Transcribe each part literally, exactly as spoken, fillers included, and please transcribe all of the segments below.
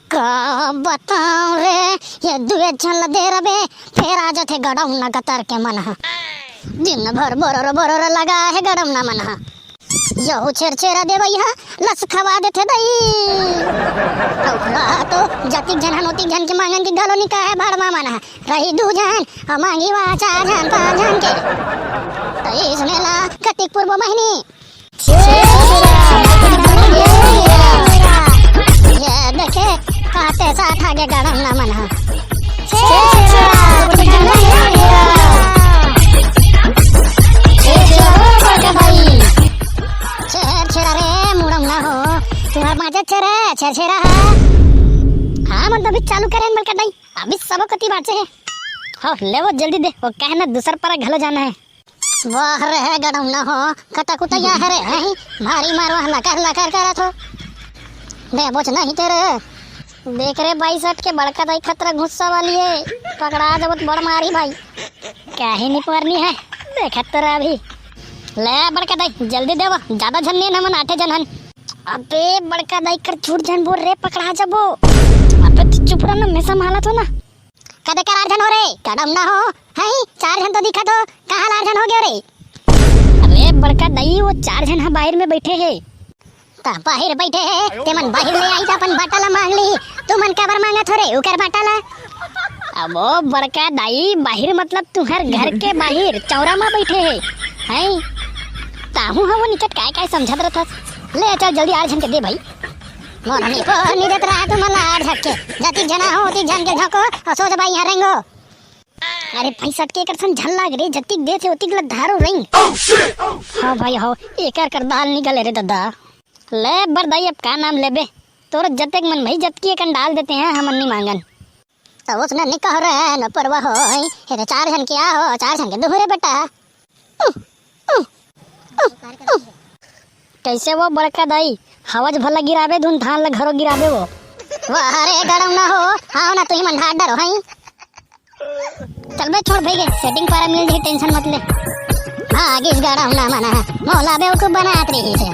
का बताओं रे, ये दुए झन ल दे रबे, फेर आ जाथे गड़ौना कतर के मन ह। दिन भर बोरोर बोरोर लगा हे गड़ौना मन ह। यहू छेरछेरा देवई ह लस खवा देथे दई। अउ रहा तो जतिक झन हन ओतिक झन के मांगन के घलो निकाहे भाड़मा मन ह। रही दू झन, अउ मांगी वा चार झन, पांच झन के। तई सुने ला, कतिक पुरबो बहिनी। ये देखे, काते साथ आगे गड़ौना मन ह। छेरछेरा रे, मुड़ौना हो। तुंहर बांचे छेरे, छेरछेरा ह। हाँ, मन तो अभी चालू करे हन बड़का दाई। अभी सबो कति बांचे हे। हो, लेवो जल्दी दे, वो कहे ना दूसर पारा घलो जाना हे। वाह रे, हे गड़ौना हो, कतक उतैया हे रे, हैं? भारी मारवा लकर लकर करत हो। देबोच नहीं तेरे। देख रे बाईस अट के बड़का दाई खतरा गुस्सा वाली हे, पकड़ा जबो त बड़ मारी भाई। काहे नहीं पकड़नी हे, देखत तो रह अभी। ले बड़का दाई, जल्दी देवो, ज्यादा झन नहीं, हमन आठे झन हन। अबे बड़का दाई कर झूठ झन बोल रे, पकड़ा जबो। अबे तू चुप रह ना, मैं संभालत हो ना। कदे कर आठ झन हो रे, गड़ौना हो, हैं? चार झन तो दिखत हो, कहाँ आठ झन हो गयो रे? अरे बड़का दाई, वो चार झन ह बाहिर में बइठे हे। त बाहिर बइठे हे, तेमन बाहिर ले आही त अपन बाटा ला मांग ली। तुमन काबर मांगत हो रे, उकर बाटा ला? अब वो बड़का दाई, बाहिर मतलब तुंहर घर के बाहिर, चौरा म बइठे हे, हैं? ताहू ह वो निकट काय काय समझत रथस। ले चल जल्दी आठ झन के दे भाई। मोर निपो निदत रहा तुमन ला आठ झन के। जतिक झन हो, ओतिक झन के झोंको, अउ सोच बाई यहाँ रेंगो। अरे भाई सटके एकर सन झन लाग रे, जतिक देथे ओतिक ल धारो रेंग। हाँ भाई हो, एकर कर दाल निकले रे ददा। ले बड़ दाई, अब का नाम लेबे? तोर जतेक मन भाई जतकी एकन डाल देते हैं, हमन नहीं मांगन। त उसने नहीं कहो रे, न परवा हो, ये तो चार झन के आ हो, चार झन के दुहरे बेटा। कैसे वो बड़का दाई, हवज भला गिराबे, धुन धान ल घरो गिराबे वो। वाह रे गड़ौना हो, आओ ना तुही मन ढाट डरो हई। चल बे छोड़ भई गे, setting पारा मिल जाही, tension मत ले। भागिस गड़ौना मन ह, मोला बेवकूफ बनात रही से।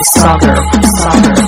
Sagar, Sagar,